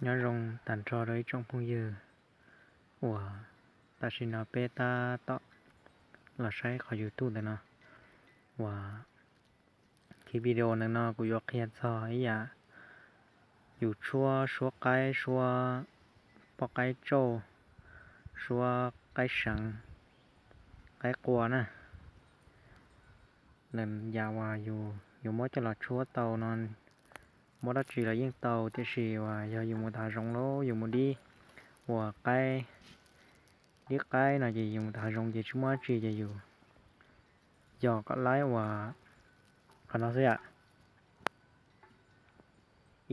Nyob zoo tag nrho rau ib tsoom phooj ywg uas tam sim no peb tab tom los saib qhov YouTube ntawm no, uas cov video ntawm no kuv yuav qhia txog ib yam yus tshuab suab qaib, suab poj qaib tsauj, suab qaib seev, qaib qua na. Yam uas yus muab coj los tshuab tau no, muab dab tsi los yeej tau, tiam sis uas yog yus mus tom hav zoov los yus mus dib ua qaib, dib qaib no ces yus mus tom hav zoov ces tsis muaj dab tsi ces yus yog kom laib uas qhov no xwb yom.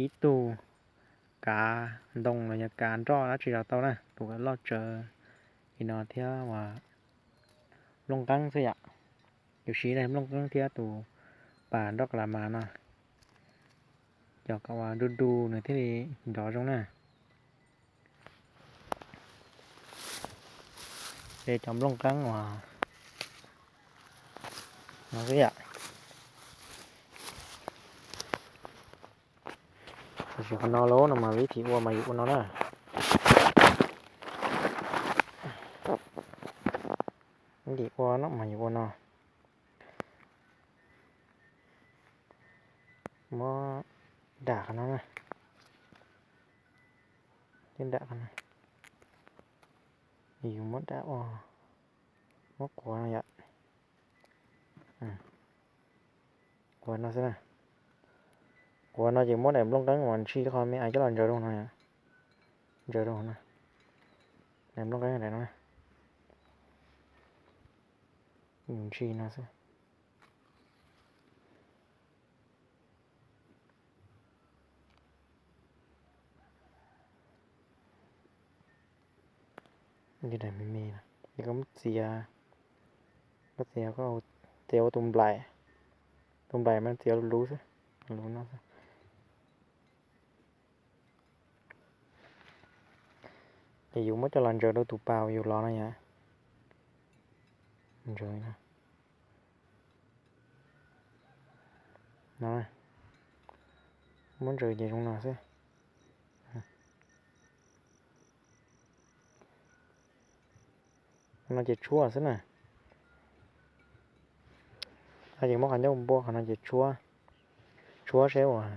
Ib tug kav ntoo los yog kav nroj dab tsi los tau na, tus loj tsawv li no thiab uas nplooj nqeeb xwb yom. Yus siv nplooj nqeeb thiab tus pas nroj ka la mas no, coj kom ua du du nws thiaj li nrov zoo na. Ces cov nplooj nqeeb uas no xwb yom. Tam sim qhov no lawm no mas vib thim ua mas yus ua no na. Vib thim ua no mas yus ua no. Muab dam qhov no na. Dam qhov no. Yus muab dam ua, muab quav no yom. Quav no xwb na. Quav no ces muab daim nplooj nqeeb uas ntshis qhov me ais coj los ntsaws rau no. Ntsaws rau no. Daim nplooj nqeeb daim no. Yus ntshis no xwb. Daim me me no, koj muab txiav, koj txiav, txiav ua tus nplaim, tus nplaim mas txiav luv luv xwb, luv no xwb. Ces yus muab coj los ntsaws rau tus pas uas yus lov no yom. Ntsaws no, muab ntsaws ces zoo no xwb. Qhov no ces tshuab xwb na. Ces muab qhov ncauj npuab qhov no ces tshuab, tshuab seb uas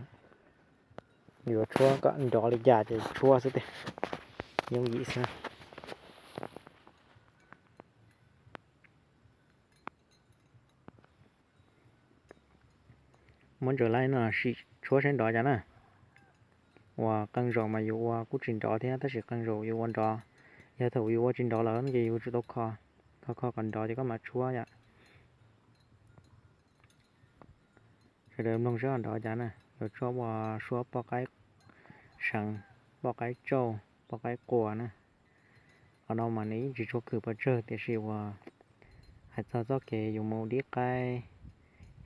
yuav tshuab kom nrov li cas ces tshuab xwb tiag. Yooj yim xwb. Muab ntsaws laib no sim tshuab saib nrov cas na. Uas qee zaum mas yus ua kuj tsis nrov thiab, tab sis qee zaum yus ua nrov. Yog thaum yus ua tsis nrov lawm no ces yus tsum tau kho, kho kho kom nrov ces koj mam tshuab yom. Sawv daws mloog saib nrov cas na, yuav tshuab ua suab poj qaib seev, poj qaib tsauj, poj qaib quas na. Qhov no mas nws yeej tsis tshua khwm pes tsawg, tiam sis uas hais txog txoj kev yus mus dib qaib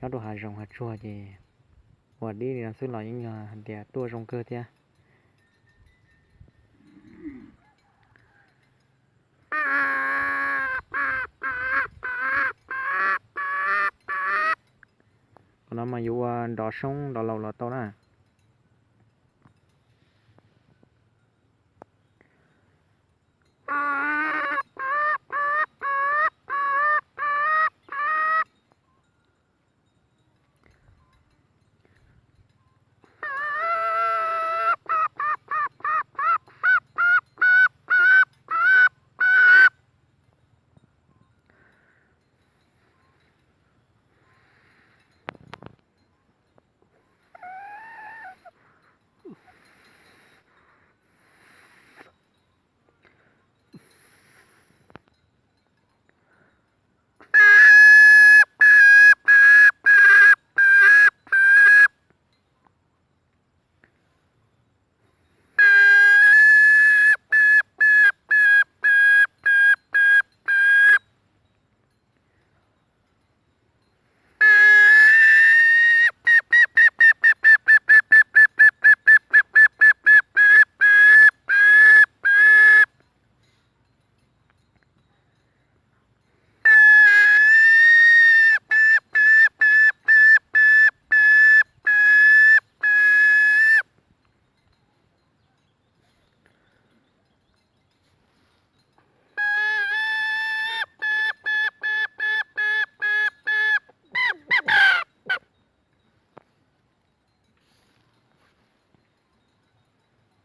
nyob rau hav zoov hav tsuag ces uas dib li no xwb los yeej yog hais tias tuaj zoo kawg thiab. Qhov no mas yus ua nrov soob nrov laus los tau na.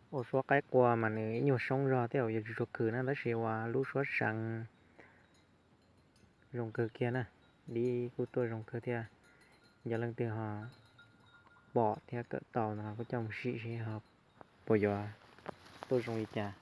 Ua suab qaib qua mas nws ib nyuag soob zog thiab yuav tsum tsuag khwm na, tab sis ua lub suab seev zoo kawg kiag na, dib kuj tuaj zoo kawg thiab. Yog leej twg ho pom thiab kawm tau no kuj coj mus sim seb ho puas yuav tuaj zoo li cas.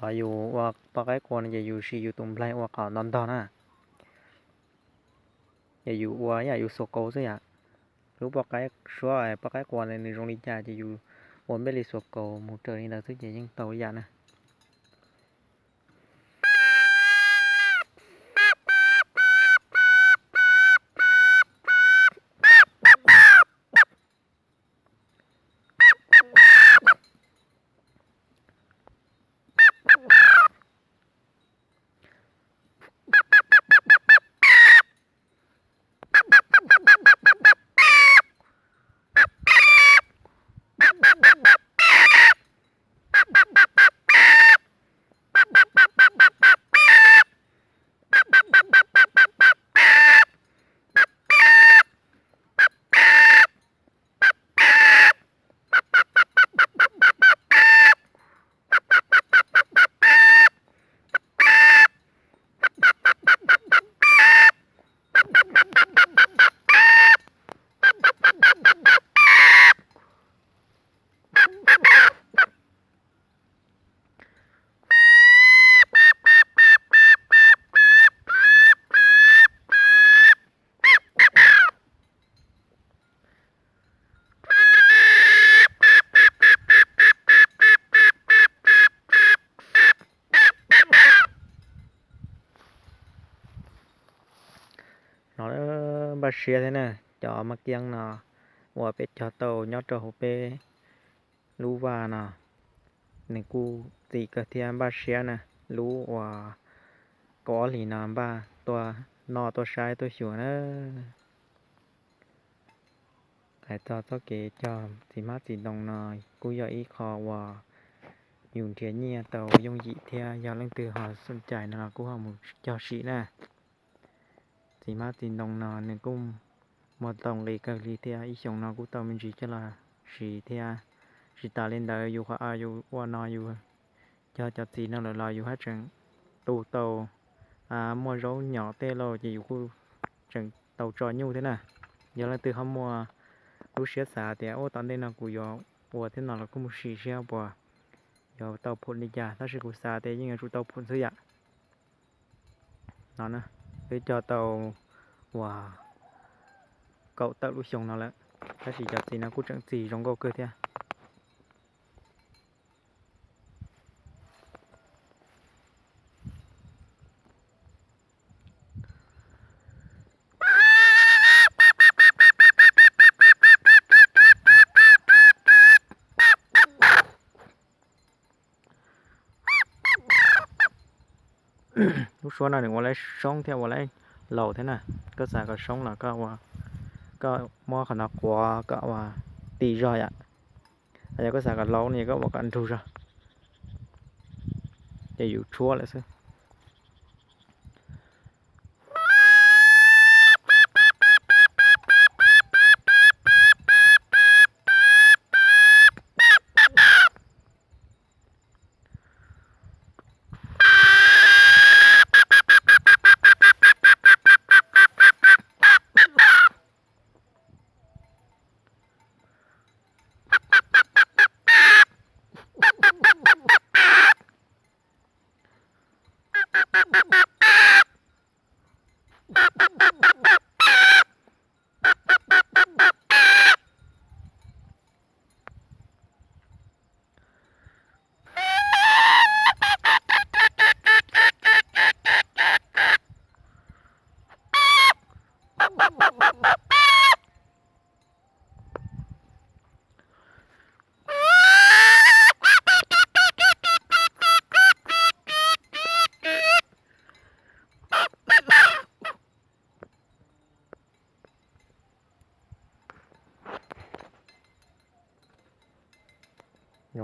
Qhov yus ua poj qaib qua no ces yus siv yus tus nplaig ua qhov ntog ntog na. Ces yus ua yam yus xuas kaus xwb yam. Lub poj qaib suab poj qaib qua ntawd nws zoo li cas ces yus ua npej li xuas kaus mus raws li ntawd xwb ces yeej tau ib yam na. No npaj siab thiab na, cov maj kiab no uas peb cog tau nyob rau hauv peb lub vaj no, nws kuj txim kawg thiab npaj siab na, lub uas kaum ob hlis no npaj tuaj noj tuaj saib tuaj xyuas na. Hais txog txoj kev cog txiv hmab txiv ntoo no kuj yog ib qho uas yus nrhiav nyiaj tau yooj yim thiab yog leej twg ho xom cai no los kuj ho mus cog sim na. Txiv hmab txiv ntoo no nws kuj muag tau nqi kawg li thiab ib xyoos no kuj tau me ntsis coj los siv thiab. Tsis tas li ntawd yus qhov yus ua no yus cog cov txiv no lawm los yus haj tseem tu tau muaj zaub nyom tej lauj ces yus kuj tseem tau tso nyuj thiab na. Yog leej twg ho muaj lub siab xav tias ub tom ntej no kuv yuav ua thiab no los kuj mus sim seb puas yuav tau phum li cas, tab sis kuv xav tias yeej yuav tsum tau phum xwb yam. No twb cog tau uas kaum tawm lub xyoo no lawm, tab sis cov txiv no kuj tseem txi zoo nkauj kawg thiab. Lub suab no nws ua laib soob thiab ua laib laus thiab na. Koj xav kom soob los koj ua, koj muab qhov no quav kom ua ti zog yam. Yog koj xav kom laus no ces koj ua kom nrug zog, ces yus tshuab lawm xwb.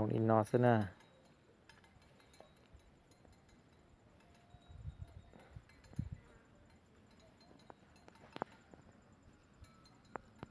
Li no xwb na.